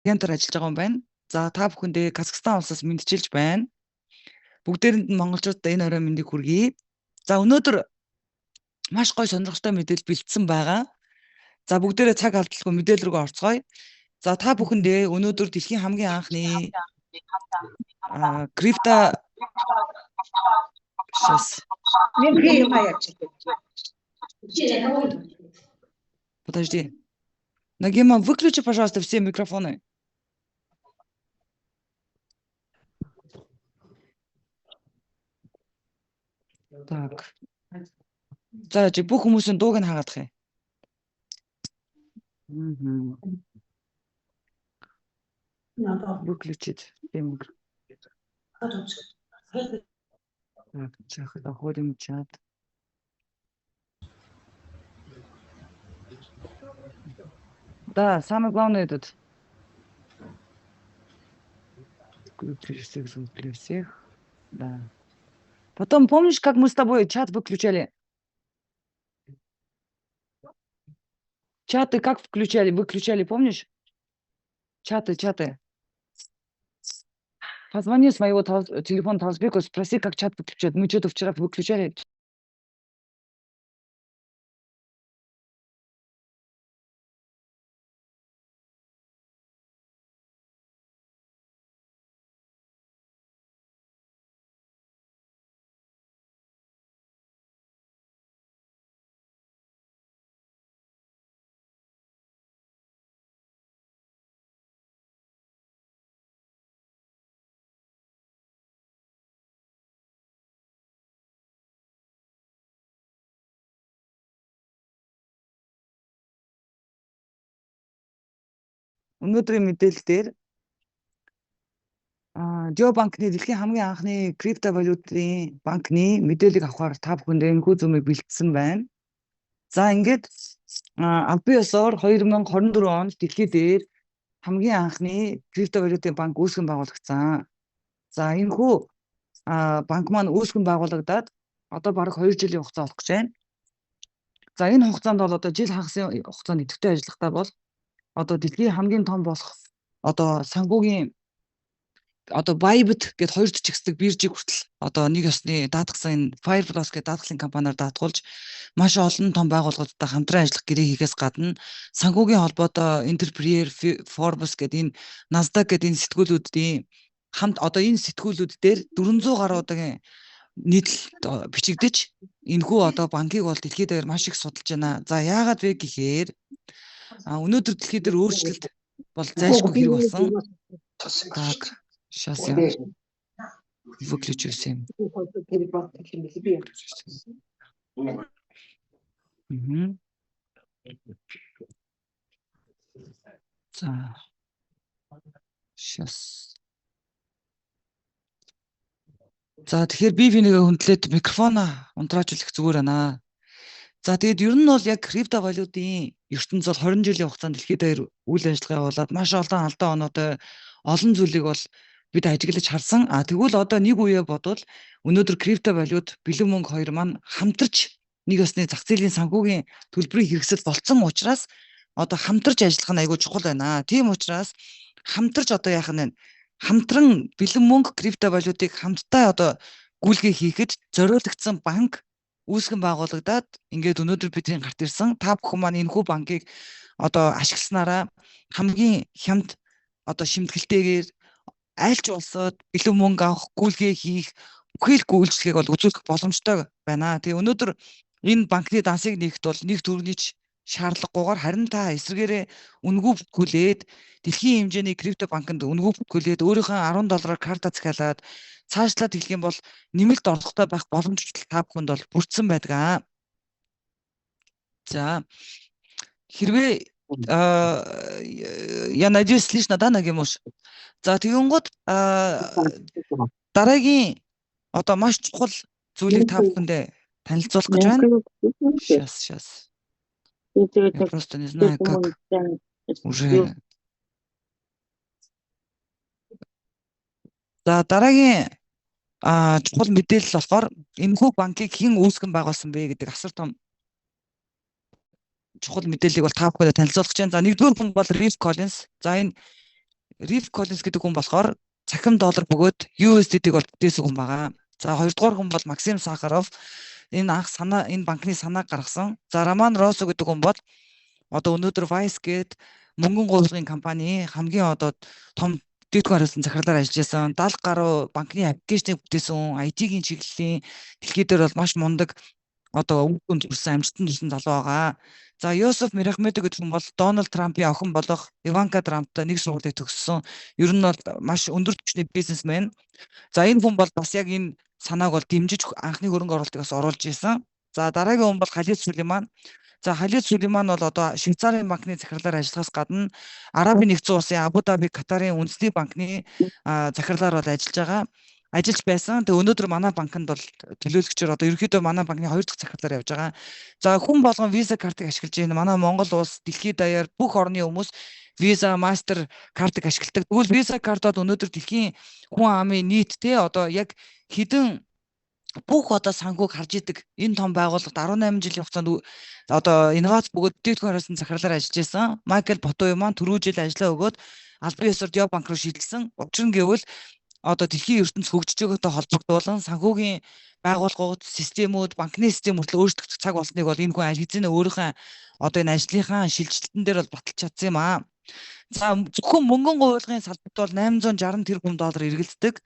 Агентаар ажиллаж байгаа юм байна. За, та бүхэндээ Казахстан улсаас мэндчилж байна. Бүгдээрэнд нь монголчуудад энэ орой мэндийг хүргэе. За, өнөөдөр маш гоё сонирхолтой мэдээлэл бэлдсэн байгаа. За, бүгдээрээ цаг алдалгүй мэдээлэл рүү орцгоё. За, та бүхэндээ өнөөдөр дэлхийн хамгийн анхны крипто сейчас. Подожди. Нагима, выключи, пожалуйста, все микрофоны. Так. За, чи бүх хүмүүсийн дууг нь хагаадах юм. Выключить все микрофоны. Так, заходим в чат. Да, самое главное этот. Выключи всех, звук для всех. Да. Потом помнишь, как мы с тобой чат выключали? Чаты как включали, выключали, помнишь? Чаты, чаты. Позвони с моего телефона Таласбеку, спроси, как чат выключать. Мы что-то вчера выключали. Өнөөдрийн мэдээлэл дээр Жо банкны дэлхийн хамгийн анхны криптовалютын банкны мэдээллийг авахар та бүхэндээ энэхүү зүмийг бэлдсэн байна. За, ингээд албан ёсоор 2024 онд дэлхий дээр хамгийн анхны криптовалютын банк үүсгэн байгуулагдсан. За, энэхүү банк маань үүсгэн байгуулагдаад одоо бараг 2 жилийн хугацаа болох гэж байна. За, энэ хугацаанд бол одоо жил хагасын хугацаанд идэвхтэй ажиллахдаа бол одоо дэлхийн хамгийн том болох одоо санхүүгийн одоо Bybit гэд хоёр чигсдэг биржийг хүртэл одоо нэг ёсны даатгсан энэ Fireblocks гэдэг даатгалын компаниар даатгуулж маш олон том байгууллагуудтай хамтран ажиллах гэрээ хийхээс гадна санхүүгийн холбоотой Entrepreneur, Forbes гэдэг энэ Nasdaq гэдэг энэ сэтгүүлүүдийн хамт одоо энэ сэтгүүлүүд дээр 400 гаруй удаагийн нийтлэл бичигдэж энэхүү одоо банкыг бол дэлхийд даяар маш их судалж байна. За, яагаад вэ гэхээр өнөөдөр дэлхий дээр өөрчлөлт бол зайлшгүй хэрэг болсон. Так, сейчас я выключу всем. Мгм. За. Сейчас. За, тэгэхээр би бинийгээ хөндлөөд микрофон унтрааж үлэх зүгээр байна. За, тэгээд ер нь бол яг криптовалютын ертөнц бол 20 жилийн хугацаанд дэлхийд даяар үйл ажиллагаа явуулаад маш олон алдаа оноотой олон зүйлийг бол бид ажиглаж харсан. А тэгвэл одоо нэг үе бодвол өнөөдөр криптовалют, бэлэн мөнгө хоёр маань хамтарч нэг ёсны зах зээлийн санхүүгийн төлбөрийн хэрэгсэл болцсон учраас одоо хамтарч ажиллах нь айгүй чухал байна. Тийм учраас хамтарч одоо яах нь хамтран бэлэн мөнгө, криптовалютыг хамтдаа одоо гүйлгээ хийхэд зориулагдсан банк үүсгэн байгуулагдаад ингээд өнөөдөр бидний гарт ирсэн. Та бүхэн маань энэхүү банкыг одоо ашигласнараа хамгийн хямд одоо шимтгэлтэйгээр айлч улсад бэлэн мөнгө авах, гүйлгээ хийх бүхий л гүйлжлэгийг бол үзүүлэх боломжтой байна. Тэгээ өнөөдөр энэ банкны дансыг нээхэд бол нэг төгрөгийн ч шаардлагагүйгээр, харин та эсрэгээрээ үнэгүй бүртгүүлээд дэлхийн хэмжээний крипто банкнд үнэгүй бүртгүүлээд өөрийнхөө 10 доллараар карта захиалаад цаашлаад хэлэх юм бол нэмэлт орлоготой байх боломж хүртэл та бүхэнд бол бүрдсэн байдаг. За, хэрвээ я надеюсь, слышно, да, Нагимуш? За, тэгэнгүүт дараагийн одоо маш чухал зүйлийг та бүхэндээ танилцуулах гэж байна. Сейчас, сейчас. Я просто не знаю, как уже. За, дараагийн чухал мэдээлэл болохоор энэхүү банкыг хэн үүсгэн байгуулсан бэ гэдэг асар том чухал мэдээллийг бол та бүхэндээ танилцуулах гэж байна. За, нэгдүгээр хүн бол Рив Коллинс. За, энэ Рив Коллинс гэдэг хүн болохоор цахим доллар бөгөөд USDT-г бол бүтээсэн хүн байгаа. За, хоёрдугаар хүн бол Максим Сахаров, энэ анх санаа, энэ банкны санааг гаргасан. За, Роман Росо гэдэг хүн бол одоо өнөөдөр Wise гээд мөнгөн гуйлгын компани хамгийн одоо том бүтээгдэхүүн хариуцсан захирлаар ажиллаж байсан. 70 гаруй банкны application ийг бүтээсэн, IT-ийн чиглэлийн дэлхий дээр бол маш мундаг, одоо үр дүн төрсэн, амжилтанд хүрсэн залуу байгаа. За, Йосеф Мирахмедов гэдэг хүн бол Дональд Трампын охин болох Иванка Трамптай нэг сургуулийг төгссөн. Ер нь бол маш өндөр түвшний бизнесмен. За, энэ хүн бол бас яг энэ санааг бол дэмжиж, анхны хөрөнгө оруулалтыг бас оруулж исэн. За, дараагийн хүн бол Халид Сулейман. За, Халид Сулейман бол одоо Швейцарын банкны захирлаар ажиллахаас гадна Арабын Нэгдсэн Улсын Абу Даби, Катарын үндэсний банкны захирлаар бол ажиллаж байгаа, ажиллаж байсан. Тэгээ өнөөдөр манай банкнд бол төлөөлөгчөөр, одоо ерөнхийдөө манай банкны хоёр дахь захирлаар явж байгаа. За, хүн болгон Visa картыг ашиглаж байна. Манай Монгол улс, дэлхийд даяар бүх орны хүмүүс Visa, Master картыг ашигладаг. Тэгвэл Visa картууд өнөөдөр дэлхийн хүн амын нийт те одоо яг хэдэн бүх одоо санхүүг харж идэг энэ том байгууллагад 18 жилийн хугацаанд одоо инновац бөгөөд бүтээгдэхүүн хариуцсан захирлаар ажиллаж байсан. Майкл Ботуй маань түрүү жил ажиллаа өгөөд албан ёсоор Дио банк руу шилжсэн. Учир нь гэвэл одоо дэлхийн ертөнц хөгжиж байгаатай холбогдуулан санхүүгийн байгууллагууд, системүүд, банкны систем хүртэл өөрчлөгдөх цаг болсныг бол энэ хүн аль хэзээ өөрийнхөө одоо энэ ажлынхаа шилжилтэн дээр бол баталж чадсан юм аа. За, зөвхөн мөнгөн гуйлгын салбарт бол 860 тэрбум доллар эргэлддэг.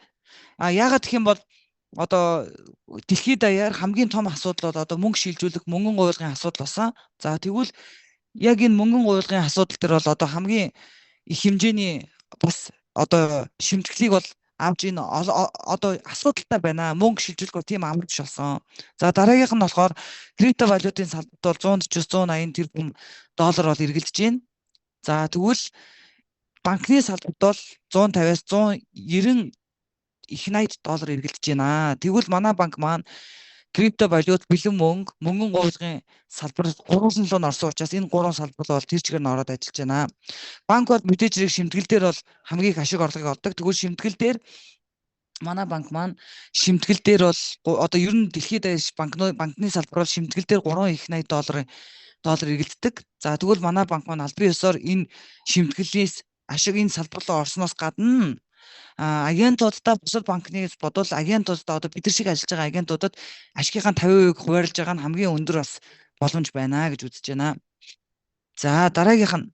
А яагаад гэх юм бол одоо дэлхийд даяар хамгийн том асуудал бол одоо мөнгө шилжүүлэх, мөнгөн гуйлгын асуудал болсон. За, тэгвэл яг энэ мөнгөн гуйлгын асуудал дээр бол одоо хамгийн их хэмжээний бас одоо шимтгэлийг бол авч энэ одоо асуудалтай байна. Мөнгө шилжүүлэх бол тийм амар биш болсон. За, дараагийнх нь болохоор криптовалютын салбарт бол 140-с 180 тэрбум доллар бол эргэлдэж байна. За, тэгвэл банкны салбарт бол 150-аас 190 их 80 доллар эргэлдэж байна. Тэгвэл манай банк маань криптовалют, бэлэн мөнгө, мөнгөн гуйлгын салбар гурван руу орсон учраас энэ гурван салбар бол тэр чигээр нь ороод ажиллаж байна. Банк бол мэдээж хэрэг шимтгэл дээр бол хамгийн их ашиг орлогыг олдог. Тэгвэл шимтгэл дээр манай банк маань шимтгэл дээр бол одоо ер нь дэлхийд даяар банкны салбар бол шимтгэл дээр 3 их 80 доллар эргэлддэг. За, тэгвэл манай банк маань албан ёсоор энэ шимтгэлээс ашиг, энэ салбар руу орсноос гадна агентуудаа, бусад банкны бодвол агентуудаа, одоо бид нар шиг ажиллаж байгаа агентуудад ашигынхаа 50% хуваарлаж байгаа нь хамгийн өндөр бас боломж байна гэж үзэж байна. За, дараагийнх нь,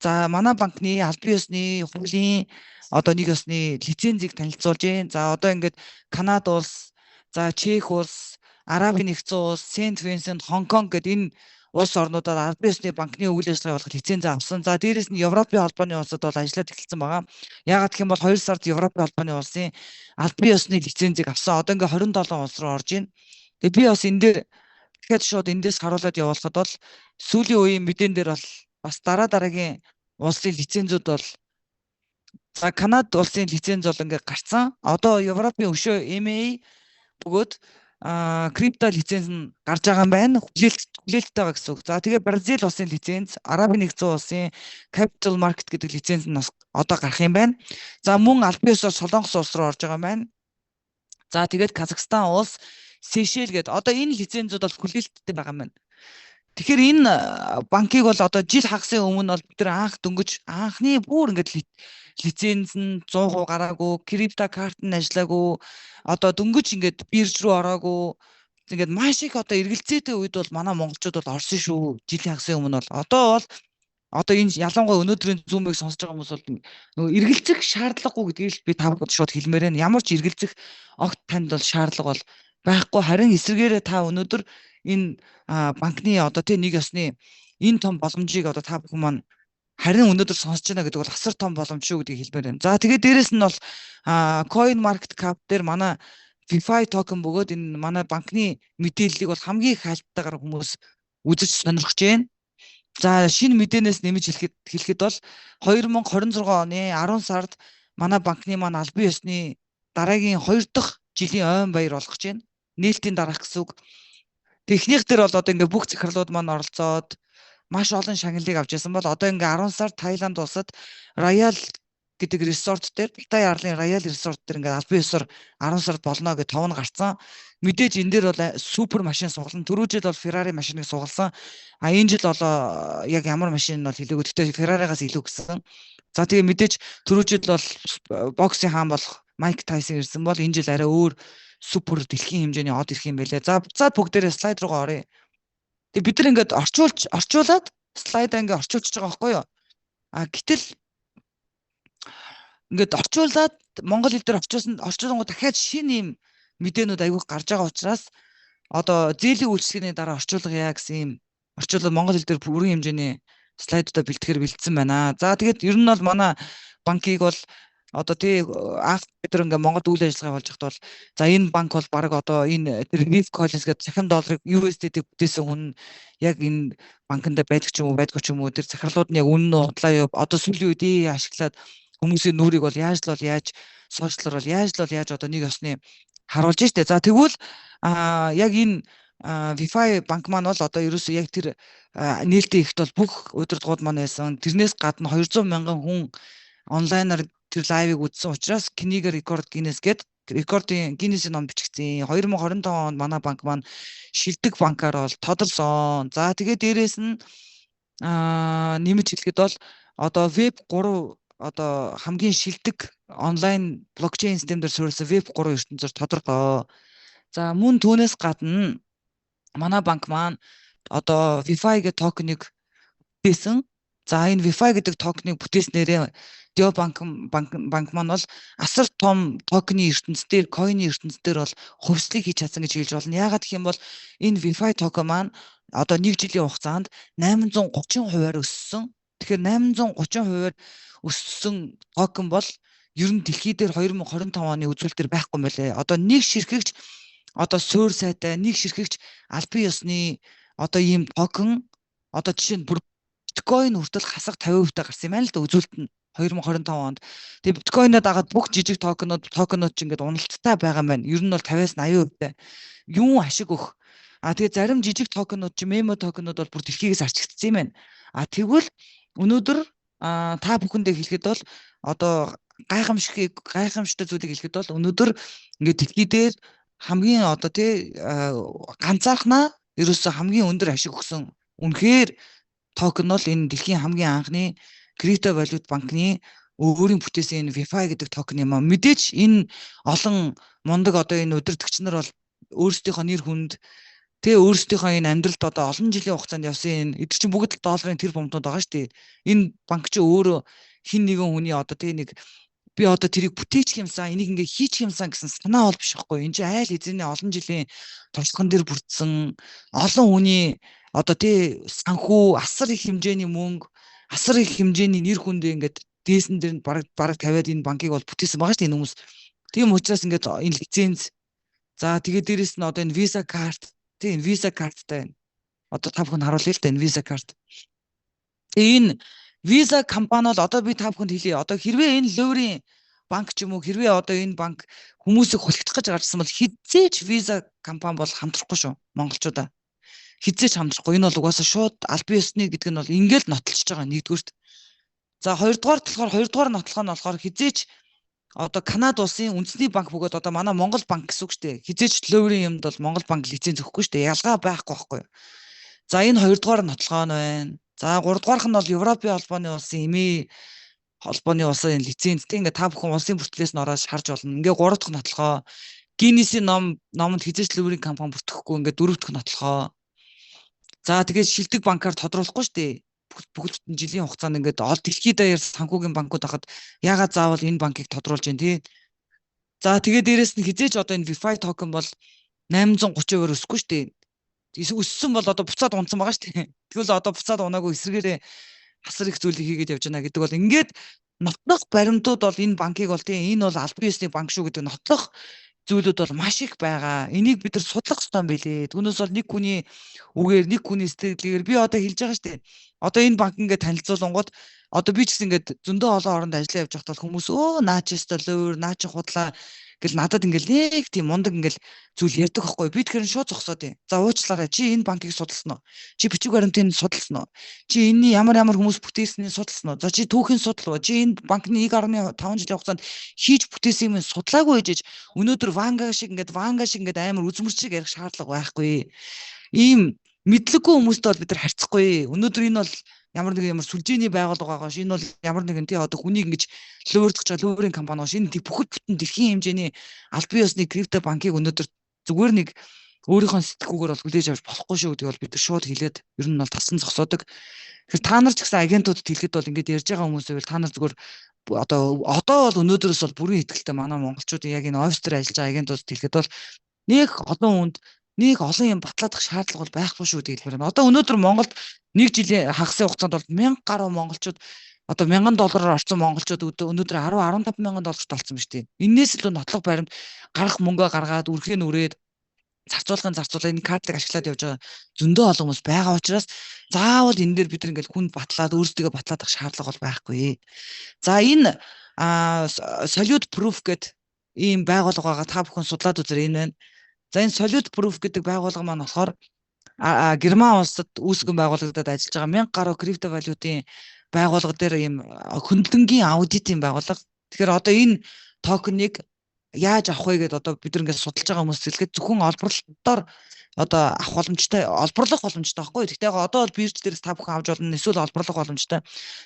за, манай банкны албан ёсны хуулийн одоо нэг ёсны лицензийг танилцуулж байна. За, одоо ингээд Канада улс, за, Чех улс, Арабын Нэгдсэн улс, Сент Винсент, Хонконг гэдэг энэ улс орнуудад албан ёсны банкны үйл ажиллагаа явуулах лиценз авсан. За, дээрэс нь Европын холбооны улсад бол ажиллаад эхэлсэн байгаа. Яагаад гэх юм бол 2 сард Европын холбооны улсын албан ёсны лицензийг авсан. Одоо ингээ 27 улс руу орж байна. Тэгээ би бас энэ дээр дахиад шууд эндээс харуулад явуулахад бол сүүлийн үеийн мэдээн дээр бол бас дараа дараагийн улсын лицензүүд бол, за, Канада улсын лиценз бол ингээ гарцсан. Одоо Европын өшөө MA бөгөөд крипто лиценз нь гарч байгаа юм байна. Хүлээлттэй байгаа гэсэн үг. За, тэгээ Бразил улсын лиценз, Арабын Нэгдсэн улсын Capital Market гэдэг лиценз нь бас одоо гарах юм байна. За, мөн албан ёсоор Солонгос улс руу орж байгаа юм байна. За, тэгээд Казахстан улс, Сейшел гэдэг одоо энэ лицензүүд бол хүлээлттэй байгаа юм байна. Тэгэхээр энэ банкыг бол одоо жил хагасын өмнө бол бид нар анх дөнгөж анхны бүр ингээд лиценз нь 100% гараагүй, крипто карт нь ажиллаагүй, одоо дөнгөж ингээд бирж рүү ороогүй, ингээд маш их одоо эргэлзээтэй үед бол манай монголчууд бол орсон шүү. Жилийн хагасын өмнө бол одоо бол одоо энэ ялангуяа өнөөдрийн Zoom-ыг сонсож байгаа хүмүүс бол нөгөө эргэлзэх шаардлагагүй гэдгийг л би та бүхэнд шууд хэлмээр байна. Ямар ч эргэлзэх огт танд бол шаардлага бол байхгүй. Харин эсрэгээрээ та өнөөдөр энэ банкны одоо тий нэг ёсны энэ том боломжийг одоо та бүхэн маань харин өнөөдөр сонсож байна гэдэг бол асар том боломж шүү гэдгийг хэлмээр байна. За, тэгээд дээрэс нь бол Coin Market Cap дээр манай DeFi токен бөгөөд энэ манай банкны мэдээллийг бол хамгийн их хайлттайгаар хүмүүс үзэж сонирхож байна. За, шинэ мэдээнээс нэмж хэлэхэд бол 2026 оны 10 сард манай банкны маань албан ёсны дараагийн хоёр дахь жилийн ойн баяр болох гэж байна. Нээлтийн дараах гэсэн үг. Эхнийх дээр бол одоо ингээ бүх захирлууд маань оролцоод маш олон шагналыг авч ирсэн бол одоо ингээ 10 сард Таиланд улсад Royal гэдэг resort дээр, Паттайя арлын Royal Resort дээр ингээд албан ёсоор 10 сард болно гэж товн гарцсан. Мэдээж энэ дээр бол супер машин сугална. Түрүү жил бол Ferrari машиныг сугалсан. А энэ жил бол яг ямар машин нь бол хэлээгүй. Гэхдээ Ferrari-гаас илүү гэсэн. За, тэгээ мэдээж түрүү жил бол боксын хаан болох Майк Тайсон ирсэн бол энэ жил арай өөр супер дэлхийн хэмжээний од ирэх юм байлээ. За, буцаад бүгдээрээ слайд руугаа оръё. Тэгээ бид нар ингээд орчуулад слайдаа ингээд орчуулчихж байгаа байхгүй юу? А гэтэл ингээд орчуулад монгол хэл дээр орчуулсан, орчуулангууд дахиад шинэ юм мэдээнүүд айгүйх гарч байгаа учраас одоо зээлийн үйлчлэгээний дараа орчуулгая гэсэн юм орчуулаад монгол хэл дээр бүрэн хэмжээний слайдуудаа бэлтгэхээр бэлдсэн байна. За, тэгээд ер нь бол манай банкыг бол одоо тий анх бид нар ингээ Монголд үйл ажиллагаа болж байхад бол за, энэ банк бол баг одоо энэ тэр Рив Collins гэдэг цахим долларыг USDT бүтээсэн хүн яг энэ банкнд байдаг ч юм уу, байдгүй ч юм уу, тэр захирлууд нь яг үнэн үү, худлаа юу, одоо сүүлийн үед ээ ашиглаад хүмүүсийн нүрийг бол яаж л бол яаж social оор бол яаж л бол яаж одоо нэг ёсны харуулж штэ. За, тэгвэл яг энэ WeFi банк маань бол одоо ерөөсөө яг тэр нээлттэй ихт бол бүх удирдлагууд маань байсан. Тэрнээс гадна 200 мянган хүн онлайнаар тэр live ыг үзсэн учраас Книга рекорд Гиннес гээд рекордын Гиннесийн ном бичигдсэн. 2025 онд манай банк маань шилдэг банкар бол тодорсон. За, тэгээд дээрэс нь нэмж хэлэхэд бол одоо веб 3, одоо хамгийн шилдэг онлайн блокчейн систем дээр суурилсан веб 3 ертөнцөөр тодорхой. За, мөн түүнээс гадна манай банк маань одоо WeFi гэх токеныг бүтээсэн. За, энэ WeFi гэдэг токеныг бүтээснээрээ Дио банк маань бол асар том токены ертөнц дээр, coin ы ертөнц дээр бол хувьслыг хийж чадсан гэж хэлж болно. Яагаад гэх юм бол энэ WeFi токен маань одоо нэг жилийн хугацаанд 830%-аар өссөн. Тэгэхээр 830%-аар өссөн токен бол ер нь дэлхий дээр 2025 оны үзүүлэлтээр байхгүй юм байлээ. Одоо нэг ширхэгч одоо суур сайтай, нэг ширхэгч албан ёсны одоо ийм токен, одоо жишээ нь бүр биткойн хүртэл хасах 50% та гарсан юм байна л да үзүүлэлт нь 2025 онд. Тэгээ биткойноо дагаад бүх жижиг токенууд ч ингээд уналттай байгаа юм байна. Ер нь бол 50-аас 80% та. Юун ашиг өгөх. А тэгээ зарим жижиг токенууд чи meme токенууд бол бүр дэлхийгээс арчигдсан юм байна. А тэгвэл өнөөдөр та бүхэндээ хэлэхэд бол одоо гайхамшигтай зүйлийг хэлэхэд бол өнөөдөр ингээд дэлхий дээр хамгийн одоо тий ганцаархнаа ерөөсө хамгийн өндөр ашиг өгсөн үнэхээр токен бол энэ дэлхийн хамгийн анхны криптовалют банкны өөрийн бүтээсэн энэ WeFi гэдэг токен юм а. Мэдээж энэ олон мундаг одоо энэ удирдагч нар бол өөрсдийнхөө нэр хүнд тэгээ өөрсдийнхөө энэ амьдралд одоо олон жилийн хугацаанд явсан энэ эдгээр чинь бүгд л долларын тэр бомтууд байгаа шүү дээ. Энэ банк чи өөрөө хин нэгэн хүний одоо тэгээ нэг би одоо тэрийг бүтээчих юмсан, энийг ингээ хийчих юмсан гэсэн санаа бол биш байхгүй. Энэ чинь айл эзэний олон жилийн туршлаган дээр бүрдсэн олон хүний одоо тий санхүү, асар их хэмжээний мөнгө, асар их хэмжээний нэр хүндээ ингээд дээсэн дээр нь бараг тавиад энэ банкыг бол бүтээсэн байгаа шүү дээ энэ хүмүүс. Тийм учраас ингээд энэ лиценз, за, тэгээд дээрэс нь одоо энэ Visa карт, тий, энэ Visa карттай байна. Одоо та бүхэн харуулъя л да энэ Visa карт. Тэгээ энэ Visa компани бол одоо би та бүхэнд хэлье. Одоо хэрвээ энэ луурийн банк ч юм уу, хэрвээ одоо энэ банк хүмүүсийг хулигдах гэж гарчсан бол хэзээ ч Visa компани бол хамтрахгүй шүү монголчуудаа. Хэзээ ч хамтрахгүй. Энэ бол угаасаа шууд албан ёсны гэдэг нь бол ингээл нотолчихж байгаа нэгдүгüрт. За, хоёрдугаар болохоор, хоёрдугаар нотлох нь болохоор хэзээ ч одоо Канада улсын үндэсний банк бөгөөд одоо манай Монгол банк гэсэн үг шүү дээ. Хэзээ ч луурийн юмд бол Монгол банк лиценз өгөхгүй шүү дээ. Ялгаа байхгүй байхгүй юу? За, энэ хоёрдугаар нотлогоо нь байна. За, гуравдугаарх нь бол Европын холбооны улсын эмээ холбооны улсын лицензтэй, ингээд та бүхэн улсын бүртгэлээс нь ороод харж болно. Ингээ гурав дахь нотлогоо. Гиннесийн номонд хэзээ ч луурийн компани бүртгэхгүй, ингээд дөрөв дэх нотлогоо. За, тэгээд шилдэг банкар тодруулахгүй шүү дээ. Бүхэл бүтэн жилийн хугацаанд ингээд ол дэлхийд даяар санхүүгийн банкуд хахад ягаад заавал энэ банкыг тодруулж байна тий. За, тэгээд дээрэс нь хэзээ ч одоо энэ WeFi токен бол 830% өсөхгүй шүү дээ. Өссөн бол одоо буцаад унасан байгаа шүү дээ. Тэгвэл одоо буцаад унаагүй, эсрэгээрээ асар их зүйлийг хийгээд явж байна гэдэг бол ингээд нотлох баримтууд бол энэ банкыг бол тийм энэ бол албан ёсны банк шүү гэдэг нотлох зүйлүүд бол маш их байгаа. Энийг бид нар судлах ёстой юм билээ. Түүнээс бол нэг хүний үгээр, нэг хүний сэтгэлгээр би одоо хэлж байгаа шүү дээ. Одоо энэ банк ингээд танилцуулангууд одоо би ч гэсэн ингээд зөндөө олон оронд ажиллаа явж байхдаа хүмүүс өө наа чи өстой луур, наа чи худлаа Гэл надад ингээл нэг тийм мундаг ингээл зүйл ярьдаг байхгүй. Би тэгэхээр шууд зогсоод юм. За уучлаарай. Чи энэ банкыг судалсан уу? Чи бичиг баримтыг судалсан уу? Чи энэний ямар ямар хүмүүс бүтээснийг судалсан уу? За чи түүхийн судлаа. Чи энэ банкны 1.5 жилийн хугацаанд хийж бүтээсэн юм судлаагүй ээжэж өнөөдөр Ванга шиг ингээд Ванга шиг ингээд амар үзмэр шиг ярих шаардлага байхгүй. Ийм мэдлэггүй хүмүүстэй бол бид нар харьцахгүй. Өнөөдөр энэ бол ямар нэгэн ямар сүлжээний байгууллага байгаа ш. Энэ бол ямар нэгэн тий одоо хүнийг ингэж луурдах гэж луурын компани ш. Энэ бүхэл бүтэн дэлхийн хэмжээний албан ёсны крипто банкыг өнөөдөр зүгээр нэг өөрийнхөө сэтгүүгээр бол хүлээж авч болохгүй шүү гэдгийг бол бид нар шууд хэлээд ер нь бол тасан зогсоодог. Тэгэхээр та нар ч гэсэн агентуудад хэлэхэд бол ингэж ярьж байгаа хүмүүс байвал та нар зүгээр одоо бол өнөөдрөөс бол бүрэн итгэлтэй манай монголчуудын яг энэ офис дээр ажиллаж байгаа агентуудад хэлэхэд бол нэг олон хүнд нэг олон юм батлаадах шаардлага бол байхгүй шүү гэдгийг хэлмээр байна. Одоо өнөөдөр Монголд нэг жилийн хагасын хугацаанд бол 1000 гаруй монголчууд одоо 1000 доллараар орсон монголчууд өнөөдөр 10 15 мянган долларт олцсон ба шүү дээ. Энээс илүү нотлох баримт гарах мөнгөө гаргаад үрхээ нүрээд зарцуулахын зарцуулаа энэ картыг ашиглаад явж байгаа зөндөө олон хүмүүс байгаа учраас заавал энэ дээр бид нар ингээл хүнд батлаад өөрсдийгөө батлаадах шаардлага бол байхгүй. За энэ Solid Proof гэдэг ийм байгууллага байгаа, та бүхэн судлаад үзээрэй, энэ байна. За энэ Solid Proof гэдэг байгууллага маань болохоор Герман улсад үүсгэн байгуулагдаад ажиллаж байгаа 1000 гаруй криптовалютын байгууллага дээр ийм хөндлөнгийн аудитын байгууллага. Тэгэхээр одоо энэ токеныг яаж авах вэ гэдээ одоо бид нар ингээд судалж байгаа хүмүүс хэлэхэд зөвхөн олборлолтоор одоо авах боломжтой, олборлох боломжтой байхгүй. Гэхдээ яг одоо бол бирж дээрээс та бүхэн авч болно, эсвэл олборлох боломжтой.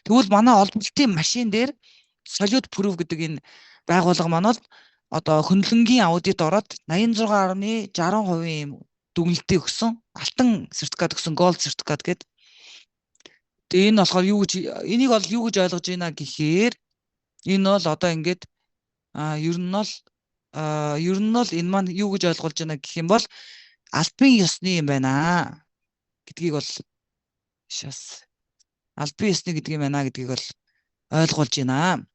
Тэгвэл манай олборлолтын машин дээр Solid Proof гэдэг энэ байгууллага маань бол одоо хөндлөнгийн аудит ороод 86.60% юм дүгнэлтийг өгсөн. Алтан сертификат өгсөн, gold сертификат гэдэг. Тэгээ энэ болохоор юу гэж, энийг бол юу гэж ойлгож байна гэхээр энэ бол одоо ингээд ер нь бол энэ маань юу гэж ойлгуулж байна гэх юм бол албан ёсны юм байна гэдгийг бол шас албан ёсны гэдэг юм байна гэдгийг бол ойлгуулж байна.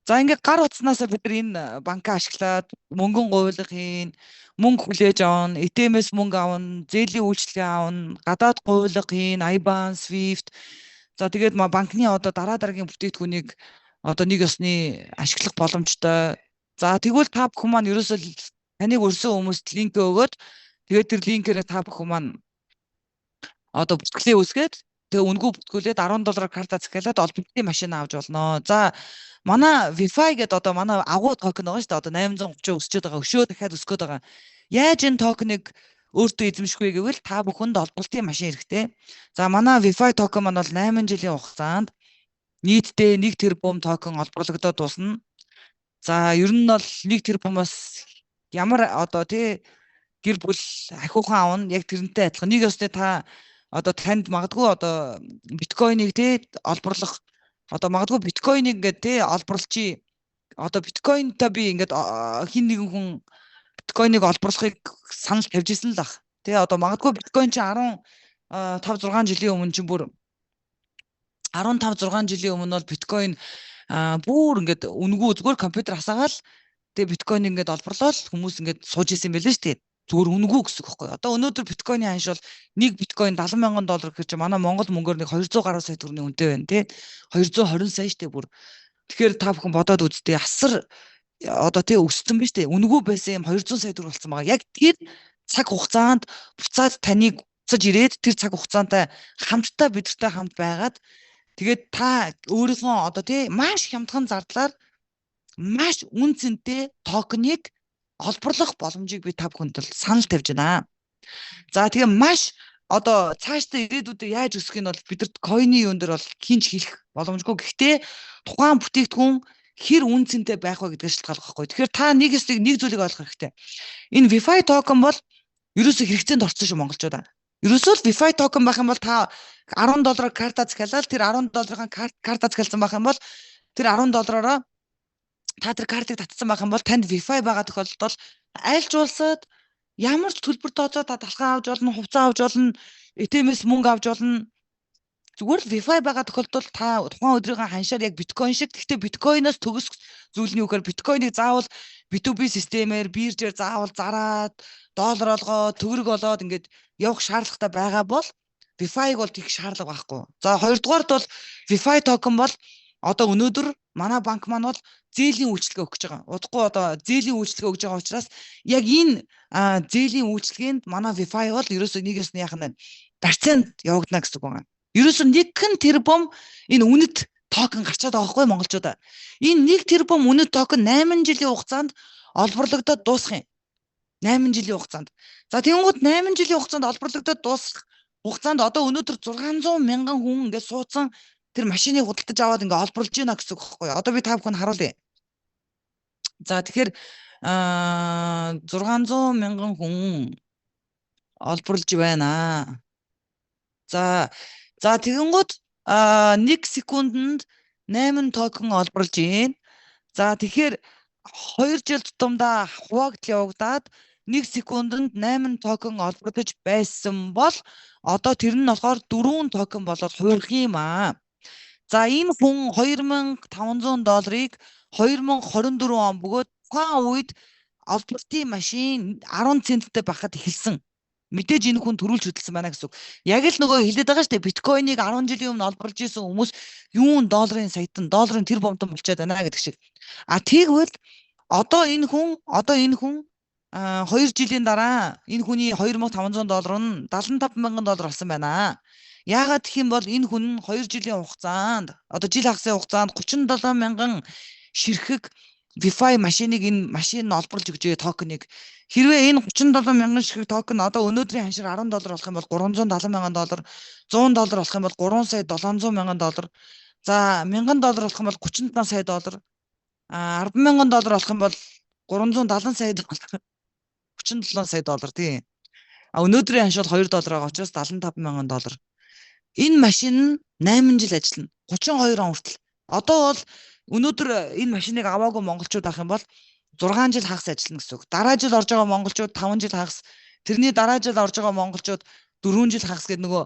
За ингээд гар утаснаасаа бид нар энэ банкаа ашиглаад мөнгөн говьлох хийн, мөнгө хүлээж авна, ATM-ээс мөнгө авна, зээлийн үйлчилгээ авна, гадаад говьлого хийн, IBAN, SWIFT. За тэгээд банкны одоо дараа дараагийн бүтээгдэхүүнийг одоо нэг ёсны ашиглах боломжтой. За тэгвэл та бүхэн маань ерөөсөө таныг урьсан хүмүүст линк өгөөд, тэгээд тэр линкээрээ та бүхэн маань одоо бүртгэлээ үүсгээд, тэгээ үнэгүй бүртгүүлээд 10 доллараар карта захиалаад олборлолтын машин авч болно. За манай WeFi гэдэг одоо манай агуу токен байгаа шүү дээ. Одоо 830 өсчөөд байгаа. Өшөө дахиад өсгөөд байгаа. Яаж энэ токеныг өөртөө эзэмших вэ гэвэл та бүхэнд олборлолтын машин хэрэгтэй. За манай WeFi токен маань бол 8 жилийн хугацаанд нийтдээ 1 тэрбум токен олборлогдоод дуусна. За ер нь бол 1 тэрбумаас ямар одоо тий гэр бүл ахиухан авна, яг тэрнтэй адилхан. Нэг ёсны та одоо танд магадгүй одоо биткойныг тий олборлох, одоо магадгүй биткойныг ингээд тий олборлчий, одоо биткойнтой би ингээд хин нэгэн хүн биткойныг олборлохыг санал тавьж исэн л ах. Тий одоо магадгүй биткойн чи 15 6 жилийн өмнө чинь бүр 15 6 жилийн өмнө бол биткойн бүр ингээд үнэгүй зүгээр компьютер асаагаал тэгээ биткойн ингээд олборлоод хүмүүс ингээд сууж исэн юм байлээ шүү дээ. Зүгээр үнэгүй гэсэн үг байхгүй. Одоо өнөөдөр биткойны ханш бол нэг биткойн 70 мянган доллар гэхэр чи манай Монгол мөнгөөр нэг 200 гаруй сая төгрөгийн үнэтэй байна тий. 220 сая штэ бүр. Тэгэхээр та бүхэн бодоод үзтээ, асар одоо тий өссөн биз дээ. Үнэгүй байсан юм 200 сая төгрөг болсон байгаа. Яг тэр цаг хугацаанд буцаад таныг буцаж ирээд тэр цаг хугацаантай хамтдаа бидэртэй хамт байгаад, тэгээд та өөрийнхөө одоо тий маш хямдхан зардлаар маш үн цэнтэй токеныг олборлох боломжийг би та бүхэнд бол санал тавьж байна. За тэгээ маш одоо цаашдаа ирээдүйдээ яаж өсөх нь бол бидэрт coin-ы юун дээр бол хинч хэлэх боломжгүй. Гэхдээ тухайн бүтээгдэхүүн хэр үн цэнтэй байх вэ гэдгээс шалтгаалах байхгүй. Тэгэхээр та нэг хэсэг нэг зүйлийг ойлгох хэрэгтэй. Энэ WeFi токен бол ерөөсөө хэрэгцээнд орсон шүү, монголчуудаа. Ерөөсөө л WeFi токен байх юм бол та 10 доллараар карта захиалаад, тэр 10 долларын карта захиалсан байх юм бол тэр 10 доллараараа та тэр картыг татсан байх юм бол танд WeFi байгаа тохиолдолд бол аль ч улсад ямар ч төлбөр тооцоо та талхаа авч болно, хувцас авч болно, ATM-ээс мөнгө авч болно. Зүгээр л WeFi байгаа тохиолдолд та тухайн өдрийнхөө ханшаар яг биткойн шиг, гэхдээ биткойноос төгс зүйл нь юу гэхээр биткойныг заавал B2B системээр биржээр заавал зараад доллар олгоод төгрөг олоод ингээд явах шаардлагатай байгаа бол WeFi-г бол тийх шаардлага байхгүй. За хоёрдугаарт бол WeFi токен бол одоо өнөөдөр Манай банк маань бол зээлийн үйлчилгээ өгч байгаа. Удахгүй одоо зээлийн үйлчилгээ өгж байгаа учраас яг энэ зээлийн үйлчилгээнд манай WeFi бол ерөөсөө нэгээс нь яах нь процент явагдана гэсэн үг байна. Ерөөсөө 1 тэрбум энэ үнэт токен гарчаад байгаа байхгүй монголчуудаа. Энэ 1 тэрбум үнэт токен 8 жилийн хугацаанд олборлогдоод дуусах юм. 8 жилийн хугацаанд. За тэгэнгүүт 8 жилийн хугацаанд олборлогдоод дуусах хугацаанд одоо өнөөдөр 600 мянган хүн ингээд суудсан тэр машиныг худалдаж аваад ингээ олборлож байна гэсэн үг байхгүй юу? Одоо би та бүхэнд харуулъя. За, тэгэхээр 600 мянган хүн олборлож байна. За, тэгэнгүүт 1 секундэнд 8 токен олборлож байна. За, тэгэхээр 2 жил тутамдаа хуваагдал явагдаад 1 секундэнд 8 токен олборлож байсан бол одоо тэр нь болохоор 4 токен болоод хувирах юм аа. За, энэ хүн 2500 долларыг 2024 он бөгөөд тухайн үед олборлтын машин 10 центтэй байхад эхэлсэн. Мэдээж энэ хүн төрүүлж хөдөлсөн байна гэсэн үг. Яг л нөгөө хэлээд байгаа шүү дээ. Биткойныг 10 жилийн өмнө олборлж исэн хүмүүс юун долларын саятан, долларын тэр бомтон болчиход байна гэдэг шиг. А тэгвэл одоо энэ хүн 2 жилийн дараа энэ хүний 2500 доллар нь 75 мянган доллар болсон байна. Яагаад гэх юм бол энэ хүн 2 жилийн хугацаанд, одоо жил хагасын хугацаанд 37 мянган ширхэг WeFi машиныг, энэ машин нь олборлож өгчээ токеныг. Хэрвээ энэ 37 мянган ширхэг токен одоо өнөөдрийн ханшаар 10 доллар болох юм бол 370 мянган доллар, 100 доллар болох юм бол 3 сая 700 мянган доллар. За, 1000 доллар болох юм бол 37 сая доллар. А 10 мянган доллар болох юм бол 370 сая доллар. 37 сая доллар, тийм. А өнөөдрийн ханш бол 2 доллар байгаа учраас 75 мянган доллар. Энэ машин нь 8 жил ажиллана. 32 он хүртэл. Одоо бол өнөөдөр энэ машиныг аваагүй монголчууд авах юм бол 6 жил хагас ажиллана гэсэн үг. Дараа жил орж байгаа монголчууд 5 жил хагас, тэрний дараа жил орж байгаа монголчууд 4 жил хагас гэдэг нөгөө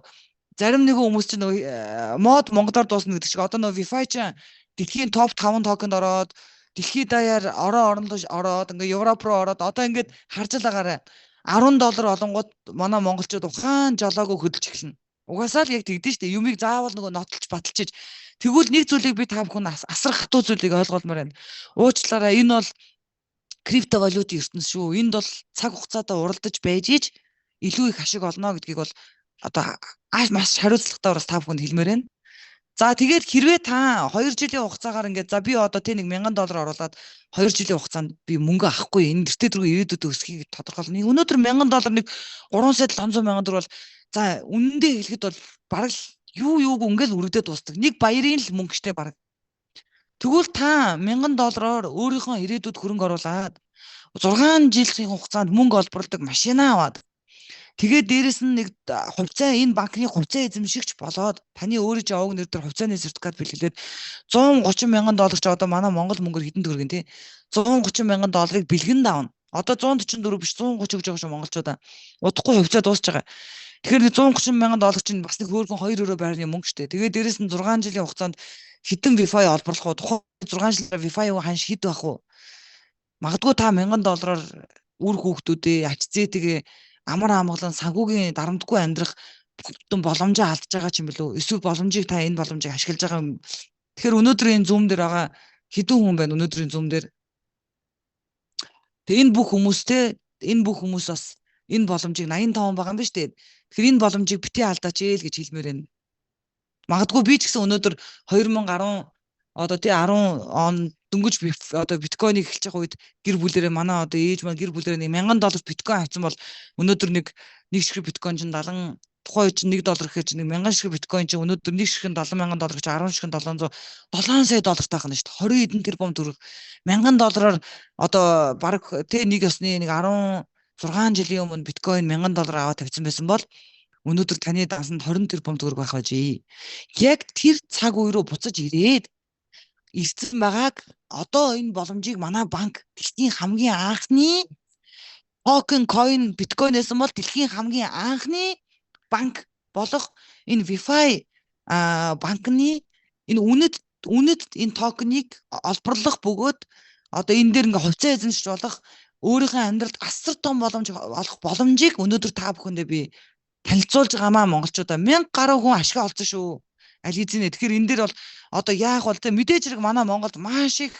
зарим нэгэн хүмүүс чинь нөгөө мод монголоор дуусна гэдэг шиг одоо нөгөө WeFi чинь дэлхийн топ 5 токенд ороод, дэлхийд даяар орон орон руу ороод, ингээ Европ руу ороод, одоо ингээд харж л байгаарай. 10 доллар олонгууд манай монголчууд ухаан жолоогүй хөдөлж эхэлнэ. Угаасаа л яг тэгдэж штэ. Юмыг заавал нөгөө нотолж баталчиж. Тэгвэл нэг зүйлийг би та бүхэн асар хатуу зүйлийг ойлгуулмаар байна. Уучлаарай, энэ бол криптовалютын ертөнц шүү. Энд бол цаг хугацаатай уралдаж байж ич илүү их ашиг олно гэдгийг бол одоо маш хариуцлагатай бас та бүхэнд хэлмээр байна. За, тэгээд хэрвээ та 2 жилийн хугацаагаар ингээд, за, би одоо тий нэг 1000 доллар оруулаад 2 жилийн хугацаанд би мөнгө авахгүй, энэ гэртээ дөрөв ирээдүйд өсөхийг тодорхойлно. Өнөөдөр 1000 доллар нэг 3 сая 700 мянган төгрөг бол, за, үнэндээ хэлэхэд бол бараг л юу юуг ингээл үргэдээ дуустдаг. Нэг баярын л мөнгө штэ бараг. Тэгвэл та 1000 доллараар өөрийнхөө ирээдүйд хөрөнгө оруулаад 6 жилийн хугацаанд мөнгө олборлдог машина аваад, тэгээд дээрэс нь нэг хувьцаа, энэ банкны хувьцаа эзэмшигч болоод, таны өөрийн чинь овог нэр дээр хувьцааны сертификат бэлгэлээд 130 мянган доллар чи одоо манай Монгол мөнгөөр хэдэн төгрөг юм, тий, 130 мянган долларыг бэлгэн давна. Одоо 144 биш, 130 өгж байгаа шүү монголчуудаа. Удахгүй хувьцаа дуусч байгаа. Тэгэхээр 130 мянган доллар чинь бас нэг хөөрхөн 2 өрөө байрны мөнгө шүү дээ. Тэгээд дээрэс нь 6 жилийн хугацаанд хэдэн WeFi олборлох уу? Тухайн 6 жилээр WeFi ханш хэд байх вэ? Магадгүй та 1000 доллараар үр хүүхдүүдээ, ач зээтэйгээ амар амгалан санхүүгийн дарамтгүй амьдрах бүтэн боломжоо алдаж байгаа ч юм билүү? Эсвэл боломжийг, та энэ боломжийг ашиглаж байгаа юм. Тэгэхээр өнөөдөр энэ Zoom дээр байгаа хэдэн хүн байна өнөөдрийн Zoom дээр? Тэгээ энэ бүх хүмүүстэй, энэ бүх хүмүүс бас энэ боломжийг, 85 байгаа юм ба шүү дээ. Тэгэхээр энэ боломжийг битгий алдаач ээ л гэж хэлмээр байна. Магадгүй би ч гэсэн өнөөдөр 2010 одоо тий 10 он дөнгөж одоо биткойныг эхэлж байгаа үед гэр бүлэрээ, манай одоо ээж маань гэр бүлэрээ нэг 1000 доллар биткойн авсан бол өнөөдөр нэг нэг ширхэг биткойн чинь 70, тухайн үед чинь 1 доллар гэхээр чинь нэг 1000 ширхэг биткойн чинь өнөөдөр нэг ширхэг 70 мянган доллар гэж 10 ширхэг 700 7 сая доллартай байна шүү дээ. 20 хэдэн тэрбум төгрөг. 1000 доллараар одоо бараг тий нэг ёсны нэг 16 жилийн өмнө биткойн 1000 доллар аваад тавьсан байсан бол өнөөдөр таны дансанд 20 тэрбум төгрөг байх байжээ. Яг тэр цаг үе рүү буцаж ирээд ирсэн байгааг одоо энэ боломжийг манай банк дэлхийн хамгийн анхны токен coin биткойн байсан бол дэлхийн хамгийн анхны банк болох энэ WeFi банкны энэ үнэт үнэт энэ токеныг олборлох бөгөөд одоо энэ дээр ингээ хувьцаа эзэмшиж болох, өөрийнхөө амьдралд асар том боломж олох боломжийг өнөөдөр та бүхэндээ би танилцуулж байгаамаа монголчуудаа. 1000 гаруй хүн ашиг олсон шүү. Аль хэзээ. Тэгэхээр энэ дээр бол одоо яах бол те, мэдээж хэрэг манай Монголд маш их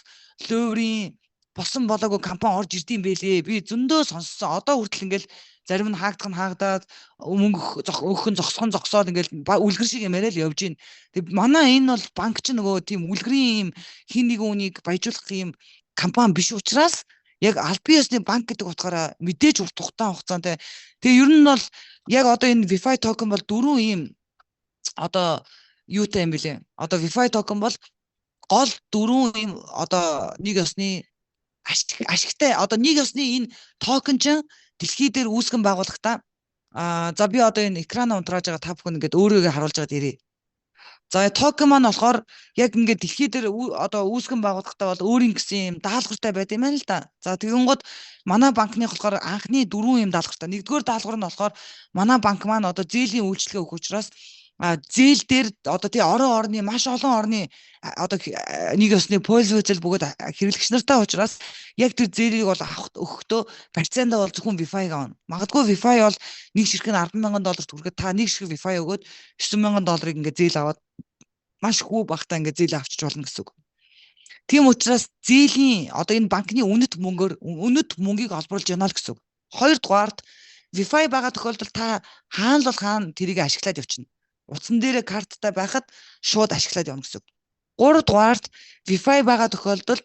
луурийн босон болоогүй компани орж ирдэм бэлээ. Би зөндөө сонссон. Одоо хүртэл ингээл зарим нь хаагдах нь хаагдаад, мөнгө өгөх нь зогсох нь зогсоод, ингээл үлгэр шиг юм яриа л явж гин. Тэг манай энэ бол банк ч нөгөө тийм үлгэрийн юм хин нэгэн үнийг баяжуулах юм компани биш учраас яг албан ёсны банк гэдэг утгаараа мэдээж урт хугацаанд. Тэгээ ер нь бол яг одоо энэ WeFi токен бол дөрвөн ийм одоо юутай юм бэлээ. Одоо WeFi токен бол гол дөрвөн ийм одоо нэг ёсны ашигтай, одоо нэг ёсны энэ токен чинь дэлхий дээр үүсгэн байгуулахдаа, за, би одоо энэ экран унтрааж байгаа, та бүхэн ингээд өөрийгөө харуулж байгаад ирээ. За, токен маань болохоор яг ингээд дэлхий дээр одоо үүсгэн байгуулахдаа бол өөрийн гэсэн юм даалгавартай байд юм байна л да. За, тэгэнгүүт манай банкны болохоор анхны дөрвөн юм даалгавартай. Нэгдүгээр даалгавар нь болохоор манай банк маань одоо зээлийн үйлчилгээ өгөх учраас зээл дээр одоо тий орон орны маш олон орны одоо нэг ёсны пользователь бөгөөд хэрэглэгч нартай учраас яг тэр зээлийг бол авах өгөхдөө барьцаандаа бол зөвхөн WeFi-г авна. Магадгүй WeFi бол нэг ширхэг нь 10,000 доллар түргээд, та нэг ширхэг WeFi өгөөд 9,000 долларыг ингээ зээл аваад маш хүү багтаа ингээ зээл авчиж болно гэсэн үг. Тийм учраас зээлийн одоо энэ банкны үнэт мөнгөөр үнэт мөнгийг олборлож байна л гэсэн үг. Хоёрдугаарт, WeFi байгаа тохиолдолд та хаана л бол хаана тэрийг ашиглаад явчихна. Утсан дээрээ карттай байхад шууд ашиглаад явна гэсэн үг. Гуравдугаарт, WeFi байгаа тохиолдолд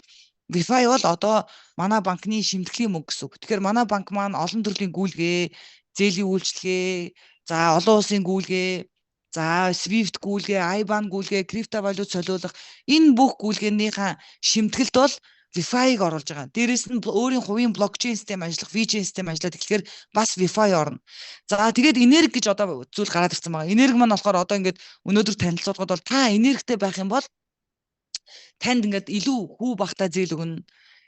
WeFi бол одоо манай банкны шимтгэлийн мөнгө гэсэн үг. Тэгэхээр манай банк маань олон төрлийн гүйлгээ, зээлийн үйлчилгээ, за, олон улсын гүйлгээ, за, SWIFT гүйлгээ, IBAN гүйлгээ, криптовалют солиулах энэ бүх гүйлгээнийхээ шимтгэлд бол WeFi-г оруулж байгаа. Дээрээс нь өөрийн хувийн блокчейн систем ажиллах, VeChain систем ажиллаад эхлэхээр бас WeFi орно. За, тэгээд энерги гэж одоо зүйл гараад ирсэн байгаа. Энерги маань болохоор одоо ингээд өнөөдөр танилцуулгад бол та энергитэй байх юм бол танд ингээд илүү хүү багтаа зээл өгнө,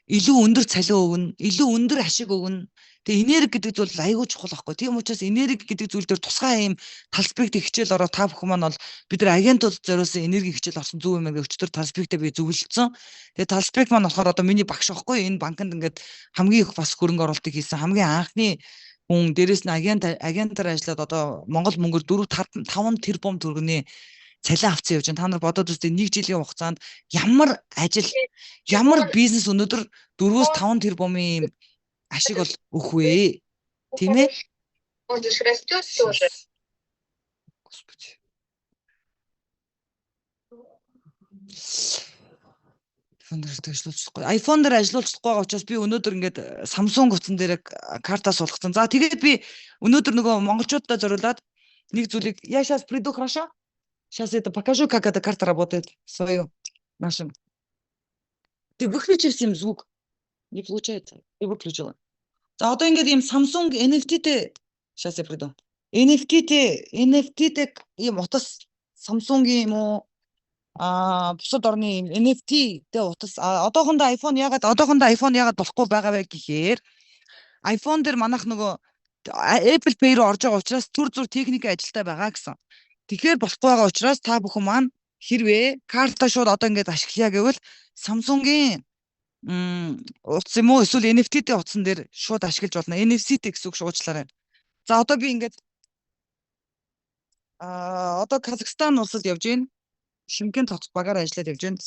илүү өндөр цалин өгнө, илүү өндөр ашиг өгнө. Тэгээ энерги гэдэг зүйл айгүй чухал байхгүй. Тийм учраас энерги гэдэг зүйл дээр тусгай юм талспект хичээл ороо, та бүхэн маань бол бид нар агентууд зориулсан энерги хичээл орсон зүг юм байна. Өчигдөр талспектээ би зөвлөсөн. Тэгээ талспект маань болохоор одоо миний багш байхгүй. Энэ банкнд ингээд хамгийн их бас хөрөнгө оруулалтыг хийсэн хамгийн анхны хүн, дээрэс нь агентаар ажиллаад одоо Монгол мөнгөөр 4 5 тэрбум төгрөгийн цалин авсан явж байна. Та нар бодоод үзтээ, нэг жилийн хугацаанд ямар ажил, ямар бизнес өнөөдөр 4-5 тэрбумын ашиг бол өгөх вэ? Тийм ээ? Он же ж растет тоже. Господи. iPhone дээр ажиллуулчихгүй. iPhone дээр ажиллуулчихгүй байгаа учраас би өнөөдөр ингээд Samsung утсан дээр карта суулгацсан. За, тэгээд би өнөөдөр нөгөө монголчуудад зориулаад нэг зүйлийг, я сейчас приду, хорошо? Сейчас это покажу, как эта карта работает свою нашим. Ты выключи всем звук. Не получается. Ты выключила. За, одоо ингээд ийм Samsung NFT-тэй, сейчас я приду. NFT-тэй NFT-тэй ийм утас, Samsung-ийн юм уу, бусад орны ийм NFT-тэй утас. Одоохондоо iPhone яагаад болохгүй байгаа вэ гэхээр iPhone дээр манайх нөгөө Apple Pay руу орж байгаа учраас түр зуур техникийн ажилтай байгаа гэсэн. Тэгэхээр болохгүй байгаа учраас та бүхэн маань хэрвээ карта шууд одоо ингээд ашиглая гэвэл Samsung-ийн утас юм уу, эсвэл NFT-тэй утсан дээр шууд ашиглаж болно. NFC-тэй гэсэн үг, шуучлаарай. За, одоо би ингээд одоо Казахстан улсад явж байна. Шымкент хотод багаар ажиллаад явж байна.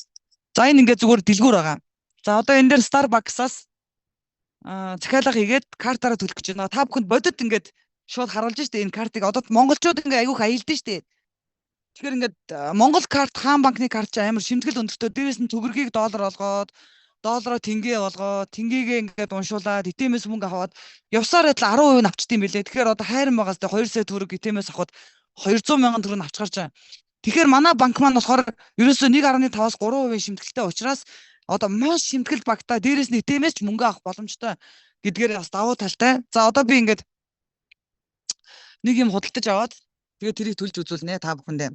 За, энэ ингээд зүгээр дэлгүүр байгаа. За, одоо энэ дээр Starbucks-аас захиалга хийгээд картаараа төлөх гэж байна. Та бүхэнд бодит ингээд шууд харуулж штэ энэ картыг. Одоо монголчууд ингээ айгүйх аялдсан штэ. Тэгэхээр ингээд Монгол карт, хаан банкны карт чинь амар шимтгэл өндөртэй. Дээрээс нь төгрөгийг доллар олгоод, доллароо тэнгэ болгоод, тэнгэгээ ингээд уншуулад, ATM-ээс мөнгө аваад явсаар байтал 10% нь авчт юм билээ. Тэгэхээр одоо хайран байгаас 2 сая төгрөг ATM-ээс авахад 200 мянган төгрөг нь авч гарч байгаа. Тэгэхээр манай банк маань болохоор ерөөсөө 1.5-аас 3% шимтгэлтэй учраас одоо маш шимтгэл багтаа, дээрээс нь ATM-ээс ч мөнгө авах боломжтой гэдгээр бас давуу талтай. За, одоо би ингээд нэг юм худалдаж аваад тэгээд тэрийг төлж үзүүлнэ та бүхэндээ.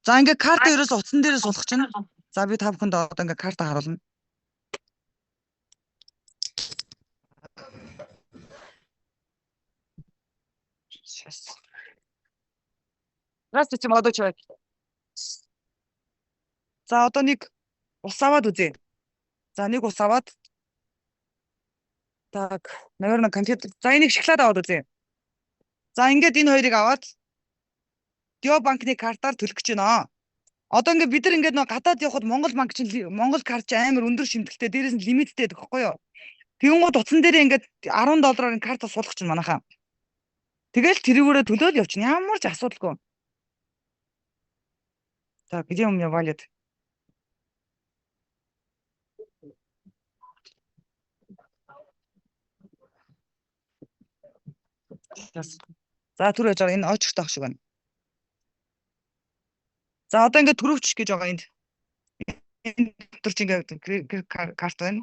За, ингээд карта ерөөсөө утсан дээрээ суулгах чинь. За, би та бүхэнд одоо ингээд карта харуулна. Сейчас. Здравствуйте, молодой человек. За, одоо нэг ус аваад үзье. За, нэг ус аваад, так, наверное, конфет. За, энийг шоколад аваад үзье. За, ингээд энэ хоёрыг аваад Дио банкны картаар төлөх гэж байна. Одоо ингээд бид нар ингээд нөө гадаад явхад Монгол банк чинь Монгол карт чинь амар өндөр шимтгэлтэй, дээрээс нь лимиттэй гэдэг байхгүй юу? Тэгэнгүүт утсан дээрээ ингээд 10 доллараар карта суулгах чинь манайхаа. Тэгэл тэрүүгээрээ төлөөл явчихна. Ямар ч асуудалгүй. Так, где у меня wallet? Сейчас. За, түр яж байгаа, энэ очигт ах шиг байна. За, одоо ингээд төрөвч гэж байгаа энд. Энэ дотор чи ингээд карт байна.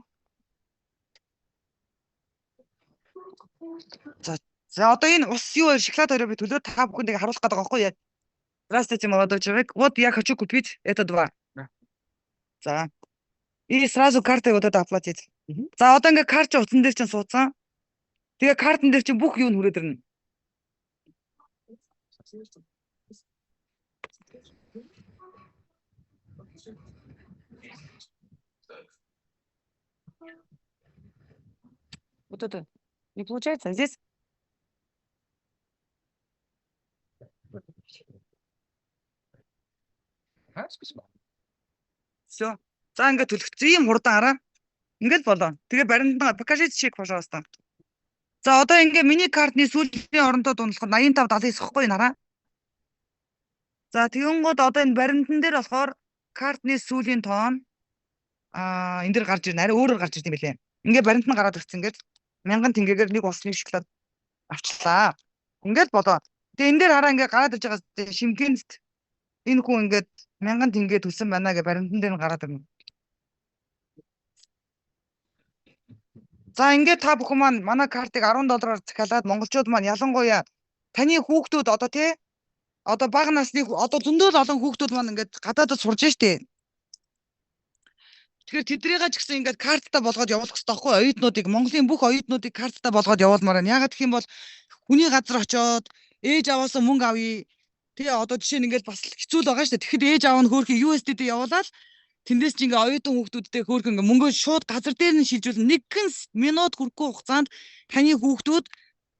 За, одоо энэ ус юу хоёр, шоколад хоёроо би төлөөд та бүхэнд харуулах гэдэг байгаа байхгүй юу? Здравствуйте, молодой человек. Вот я хочу купить это два. Да. За. И сразу картой вот это оплатить. Мгм. За, одоо ингээд карт чи утсан дээр чинь суудсан. Тэгээ картан дээр чинь бүх юу нь хүрээд ирнэ. Вот это не получается. Здесь А, спасибо. Все. За, ингээд төлөх. Ийм хурдан хараа. Ингээд болоо. Тэгээ баримтаа покажите чек, пожалуйста. За, одоо ингээ миний картны сүүлийн оронтоо дундлахад 85 79 гэхгүй нараа. За, тэгэнгүүт одоо энэ баримтан дээр болохоор картны сүүлийн тоон энэ дээр гарч ирнэ. Арай өөрөөр гарч ирд юм билээ. Ингээ баримт нь гараад ирсэн, ингээд 1000 тэнгэгээр нэг усны шоколад авчлаа. Ингээд болоо. Тэгээ энэ дээр хараа, ингээ гараад ирж байгаа Шимкент энэ хүн ингээд 1000 тэнгэ төлсөн байна гэж баримтан дээр нь гараад ирнэ. За, ингээд та бүхэн маань манай картыг 10 доллараар захиалаад монголчууд маань, ялангуяа таны хүүхдүүд одоо тий одоо бага насны одоо зөндөө л олон хүүхдүүд маань ингээд гадаадад сурж штэ. Тэгэхээр тэднийгээ ч гэсэн ингээд карттай болгоод явуулах хэрэгтэй байхгүй, оюутнуудыг, Монголын бүх оюутнуудыг карттай болгоод явуулмаар байна. Яагаад гэх юм бол хүний газар очиод ээж аваасаа мөнгө авъя. Тэгээ одоо жишээ нь ингээд бас хэцүү л байгаа шүү дээ. Тэгэхэд ээж аав нь хөөрхөн USDT явуулаад тэндээс чи ингээ оюутан хүүхдүүдтэй хөөрхөн ингээ мөнгөө шууд газар дээр нь шилжүүлнэ. Нэгэн минут хүрэхгүй хугацаанд таны хүүхдүүд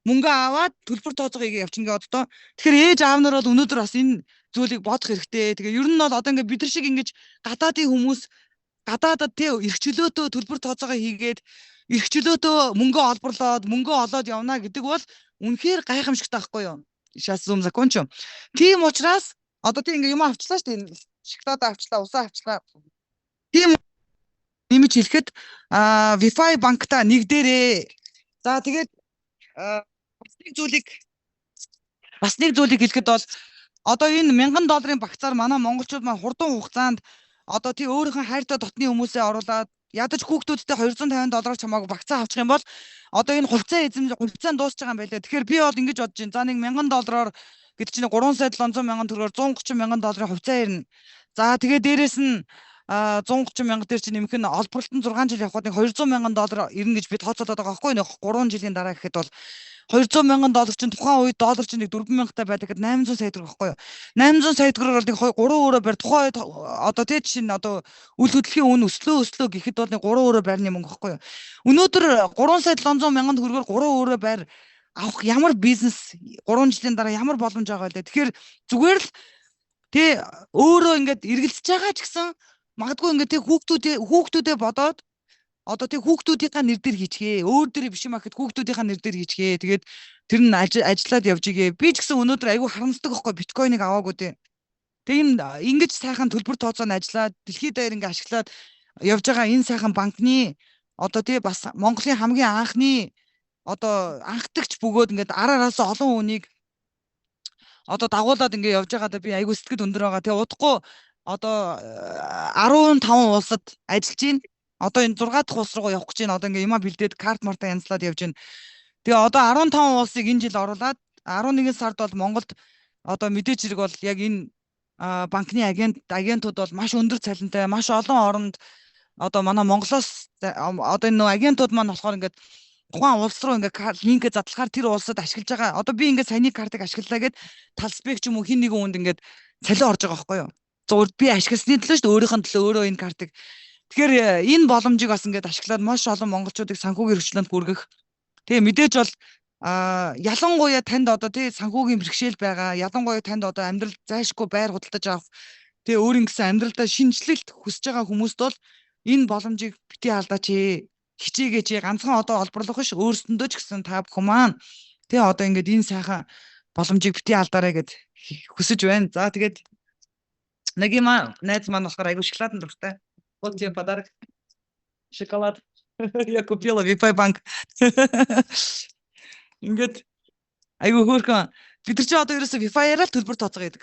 мөнгө аваад төлбөр тооцоогоо хийгээ явчихна гэ одоо. Тэгэхээр ээж аав нар бол өнөөдөр бас энэ зүйлийг бодох хэрэгтэй. Тэгээ ер нь бол одоо ингээ бид нар шиг ингэж гадаадын хүмүүс гадаадад тий эрх чөлөөтөө төлбөр тооцоогоо хийгээд, эрх чөлөөтөө мөнгө олборлоод, мөнгө олоод явна гэдэг бол үнэхээр гайхамшигтай байхгүй юу? Сейчас зум закончу. Тийм учраас одоо тий ингээ юм авчлаа шүү дээ. Шоколад авчлаа, усаа авчлаа. Тийм нэмж хэлэхэд Wi-Fi банкта нэг дээрээ. За, тэгээд бас нэг зүйлийг хэлэхэд бол одоо энэ 1000 долларын багцаар манай монголчууд маань хурдан хугацаанд одоо тий өөрийнхөө хайртай дотны хүмүүсээ оруулаад, ядаж хүүхдүүдтэй 250 доллараар ч хамаагүй багцаа авчих юм бол одоо энэ хувьцаа эзэм хувьцаанд дуусч байгаа юм байлаа. Тэгэхээр би бол ингэж бодож байна. За, нэг 1000 доллараар гэдэг чинь 3 сая 700 мянган төгрөгөөр 130 мянган долларын хувьцаа ирнэ. За, тэгээ дээрэс нь 130 мянга дээр чинь нэмэх нь олборлолтон 6 жил явхад нэг 200 мянган доллар ирнэ гэж би тооцоолоод байгаа байхгүй, нэг 3 жилийн дараа гэхэд бол 200 мянган доллар чинь тухайн үед доллар чинь нэг 4 мянгатай байдаг гэхэд 800 сая төгрөг байхгүй юу? 800 сая төгрөгөөр бол нэг 3 өрөө барь, тухайн үед одоо тий жишээ нь одоо үл хөдлөлийн үн өслөө өслөө гэхэд бол нэг 3 өрөө байрны мөнгө байхгүй юу? Өнөөдөр 3 сая 700 мянган төгрөгөөр 3 өрөө байр авах ямар бизнес 3 жилийн дараа ямар боломж байгаа вэ? Тэгэхээр зүгээр л тий өөрөө ингээд эргэлзэж байгаа ч гэсэн магадгүй ингээд тий хүүхдүүдээ бодоод одоо тий хүүхдүүдийнхаа нэр дээр хийчихээ. Өөр дээр биш юм ахэд хүүхдүүдийнхаа нэр дээр хийчихээ. Тэгээд тэр нь ажиллаад явж игээ. Би ч гэсэн өнөөдөр айгүй харамсдаг байхгүй, биткойныг аваагүй тий. Тэгээ энэ ингэж сайхан төлбөр тооцоо нь ажиллаад, дэлхийд даяар ингээ ашиглаад явж байгаа энэ сайхан банкны одоо тий бас Монголын хамгийн анхны одоо анхдагч бөгөөд ингээд ар араас олон хүнийг одоо дагуулад ингээ явж байгаадаа би айгүй сэтгэл өндөр байгаа. Тэгээ удахгүй одоо 15 улсад ажиллаж байна. Одоо энэ 6 дахь улс руу явах гэж байна. Одоо ингээ юмаа бэлдээд, карт марта янзлаад явж байна. Тэгээ одоо 15 улсыг энэ жил оруулаад 11 сард бол Монголд одоо мэдээж хэрэг бол яг энэ банкны агентууд бол маш өндөр цалинтай, маш олон оронд одоо манай Монголоос одоо энэ нөө агентууд маань болохоор ингээд тухайн улс руу ингээд линкээ задлахаар тэр улсад ашиглаж байгаа. Одоо би ингээд саяны картыг ашиглалаа гэд талсбек ч юм уу хин нэгэн хүнд ингээд цалин орж байгаа байхгүй юу? Зөвхөн би ашигласны төлөө шүү дээ, өөрийнх нь төлөө өөрөө энэ картыг. Тэгэхээр энэ боломжийг бас ингээд ашиглаад маш олон монголчуудыг санхүүгийн эрхчлөөнд хүргэх. Тэгээ мэдээж бол Ялангуяа танд одоо тий санхүүгийн бэрхшээл байгаа. Ялангуяа танд одоо амьдрал зайлшгүй байр худалдаж авах, тий, өөрийн гэсэн амьдралдаа шинэчлэлт хүсэж байгаа хүмүүст бол энэ боломжийг битгий алдаач. Хичээгээч, ганцхан одоо олборлох биш, өөрсөндөө ч гэсэн та бүхэн маань тий одоо ингээд энэ сайхан боломжийг битгий алдаарай гэд хүсэж байна. За, тэгээд нэг юм найз маань болохоор айгу шоколаданд дуртай. Вот тебе подарок. Шоколад. Я купила WeFi банк. Ингээд айгу хөөрхөн. Бид нар чи одоо ерөөсө WeFi-аараа л төлбөр тооцоо гэдэг.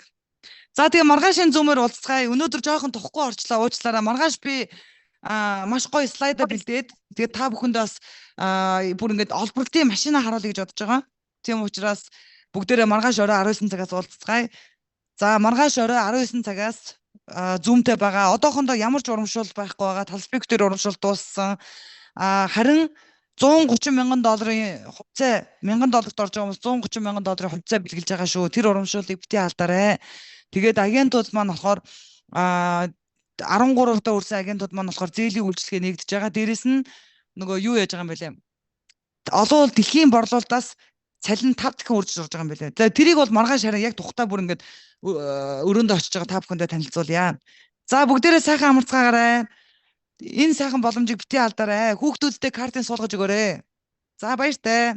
За, тэгээ маргаашийн Zoom-ээр уулзцгаая. Өнөөдөр жоохон тухгүй орчлоо. Уучлаарай. Маргааш би маш гоё слайда бэлдээд, тэгээд та бүхэндээ бас бүр ингээд олборлтын машина харуулъя гэж бодож байгаа. Тийм учраас бүгдээрээ маргааш орой 19 цагаас уулзцгаая. За, маргааш орой 19 цагаас Zoom-тэй байгаа. Одоохондоо ямар ч урамшуул байхгүй байгаа. Талбай дээр урамшуул дууссан. Харин 130 мянган долларын хувьцаа, 1000 долларт орж байгаа хүмүүс 130 мянган долларын хувьцаа бэлгэлж байгаа шүү. Тэр урамшууллыг битгий алдаарай. Тэгээд агентууд маань болохоор 13 удаа үрсэн агентууд маань болохоор зээлийн үйлчилгээ нэгдэж байгаа. Дээрэс нь нөгөө юу яаж байгаа юм бэ лээ? Олон дэлхийн борлуулалтаас цалин 5 дахин үржиж орж байгаа юм байна лээ. За, тэрийг бол маргааш харин яг тухтай бүр ингээд өрөөндөө очиж байгаа та бүхэндээ танилцуулъя. За, бүгдээрээ сайхан амарцгаагаарай. Энэ сайхан боломжийг битгий алдаарай. Хүүхдүүдтэй картын суулгаж өгөөрэй. За, баяртай.